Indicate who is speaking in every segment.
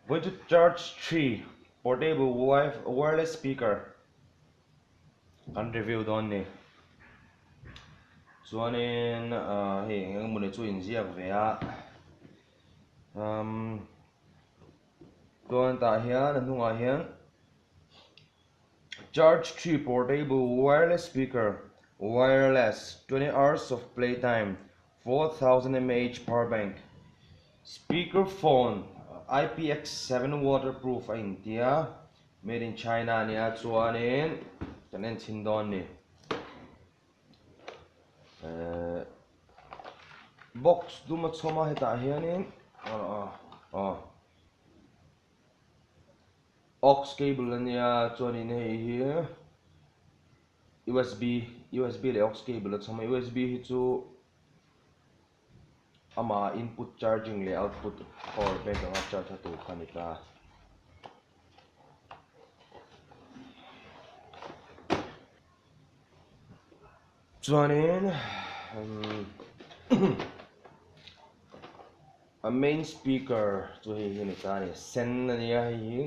Speaker 1: Vawiin chu Charge 3 Portable Wireless Speaker kan review dawn ni. Chuanin hei eng eng mawni chu inziak ve a. Umm chuan tah hian a hnungah hian Charge 3 Portable Wireless Speaker Wireless 20 hours of playtime 4000 mAh power bank Speaker phone IPX7 waterproof a intia made in China a nia chuanin kan en chhin dawn ni. Ehh box dum a chhawm a hetah hianin aw aux cable a nia chuanin hei hi USB USB leh aux cable a chhawm a USB hi chu Amah input charging leh output power bank anga charge a tur kha a ni ta. Chuanin a main speaker chu hei hi a ni ta a ni, sen a nia hei hi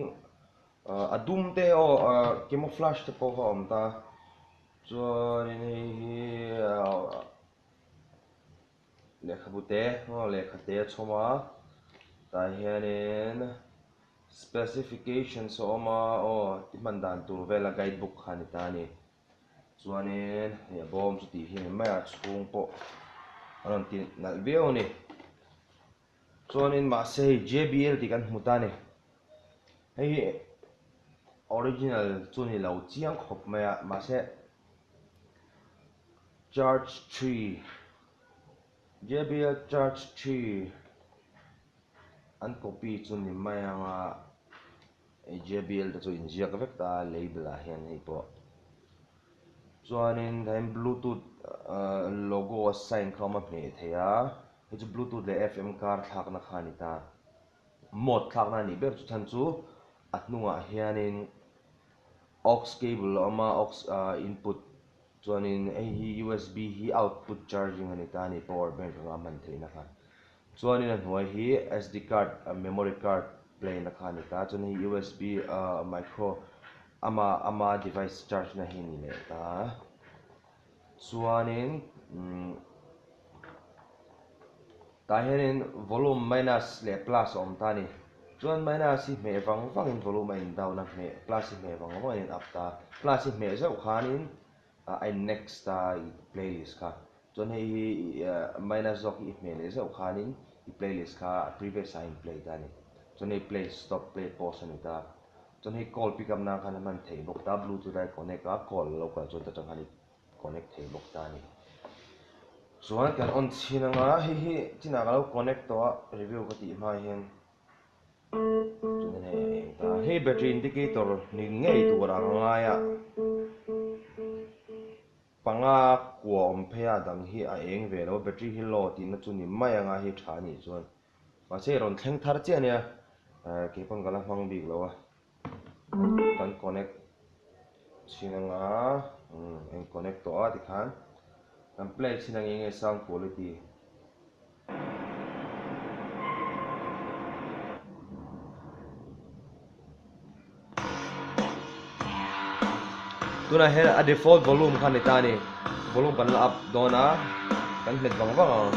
Speaker 1: a dum te aw camouflage te pawh kha a awm ta. Chuanin hei hi. Lehkhabu te aw lehkha te a chhawm a tah hianin specifications a awm a aw ti hman dan tur vela guide book kha a ni ta a ni chuanin hei a bawm chu tih hi a ni mai a chhung pawh a rawn ti nalh viau a ni chuanin mahse hei J B L tih kan hmu ta a ni hei hi original chu a ni lo chiang khawp mai a mahse. Charge 3 JBL Charge 3 an copy chu ni mai ang a, hei JBL te chu inziak vek ta a label ah hian hei pawh. Chuanin tah hian bluetooth logo a sign kha a awm a hmeh theih a, hei chu bluetooth leh FM kar thlakna kha a ni ta. Mode thlakna a nih ber chu chhan chu a hnungah hianin Aux cable a awm a, aux input chuanin hei hi usb hi output charging a ni ta a ni, power bank anga a hman theihna kha. Chuanin a hnuai hi sd card memory card play na kha a ni ta, chuan hei usb micro ama ama device charge na hi a ni leh ta. Chuanin umm tah hianin volume minus leh plus a awm ta a ni. Chuan minus hi hmeh vang vangin volume a in down a, hmeh plus hi hmeh vang vangin a in up ta. Plus hi hmeh zeuh khanin a in next ta i playlist kha. Chuan hei hi minus zawk hi i hmeh leh zeuh khanin i playlist kha previous ah a in play ta a ni. Chuan hei play stop, play pause a ni ta. Chuan hei call pick up nan khan a hman theih bawk ta, bluetooth a i connect a, call a lo kal chuan ta tang khan i connect thei bawk ta a ni. Chuan kan on chhin anga hei hi chinah ka lo connect tawh a review ka tih hma hian chuan hei a eng ta hei battery indicator ni ngei tur ang a ngai a panga kua awm phei a dang hi a eng ve lo a battery hi low tihna chu ni mai anga hei tha a nih chuan mahse rawn thleng thar chiah a nia keipawn ka la hmang bik lo a. Kan connect chhin anga umm eng connect tawh a tikhan kan play chhin ang enge sound quality. Tunah hian a default volume kha a ni ta a ni volume kan la up dawn a kan hmet vang vang ang.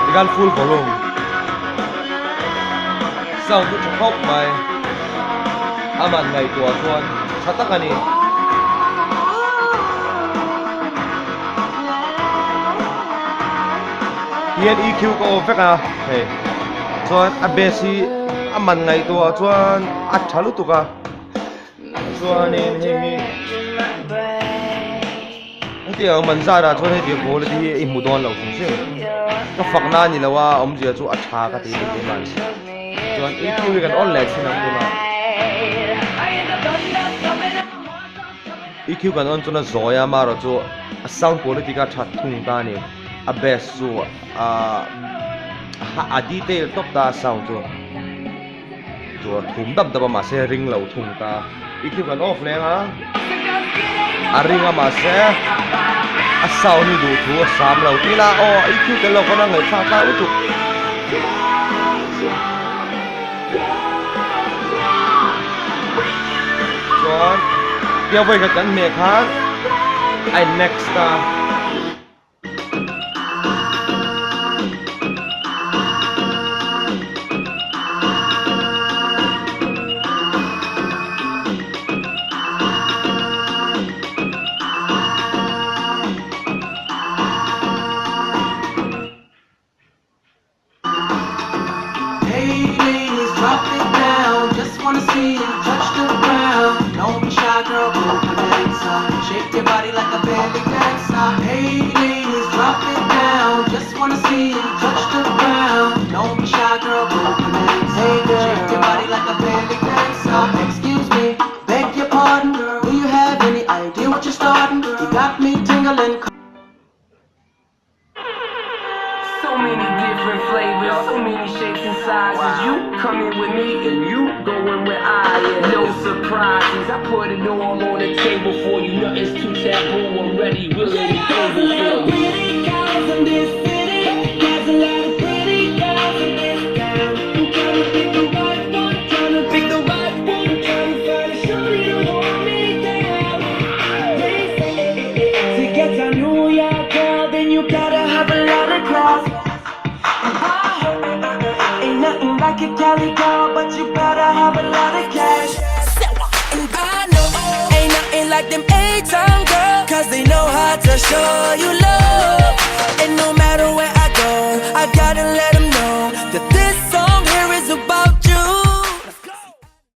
Speaker 1: Tikhan full volume sound chu tha khawp mai a man ngaihtuah chuan tha tak a ni. Hian EQ ka off vek a hei chuan a bass hi a man ngaihtuah chuan a tha lutuk a chuanin hei hi. Hetiang man zarah chuan hetiang quality hi i hmu dawn lo hrim hrim. Ka fakna a ni lo a, awmzia chu a tha ka ti ni keimah ni. Chuan EQ hi kan on leh thin ang tunah. EQ kan on chuan a zawi a, amaherawh chu a sound quality kha a that thung ta a ni. A bass chu a detail tawp ta a sound chu. Chu a thum dap dap a mahse ring lo thung ta. EQ kan off leng a, a ring a mahse a sound hi duh thu a sam lo tih la aw EQ tel lo pawn a ngaihthlak tlang lutuk. Chuan tia vawi khat kan hmeh khan a in next a.
Speaker 2: So many different flavors, so many shapes and sizes. You coming with me and you going where I am. No surprises, I put it all on the table for you. Nothing's too taboo. I'm ready, willing, and able for you.
Speaker 3: Like a Cali girl, but you better have a lot of cash. And I know ain't nothing like them A-town girls, cause they know how to show you love. And no matter where I go, I gotta let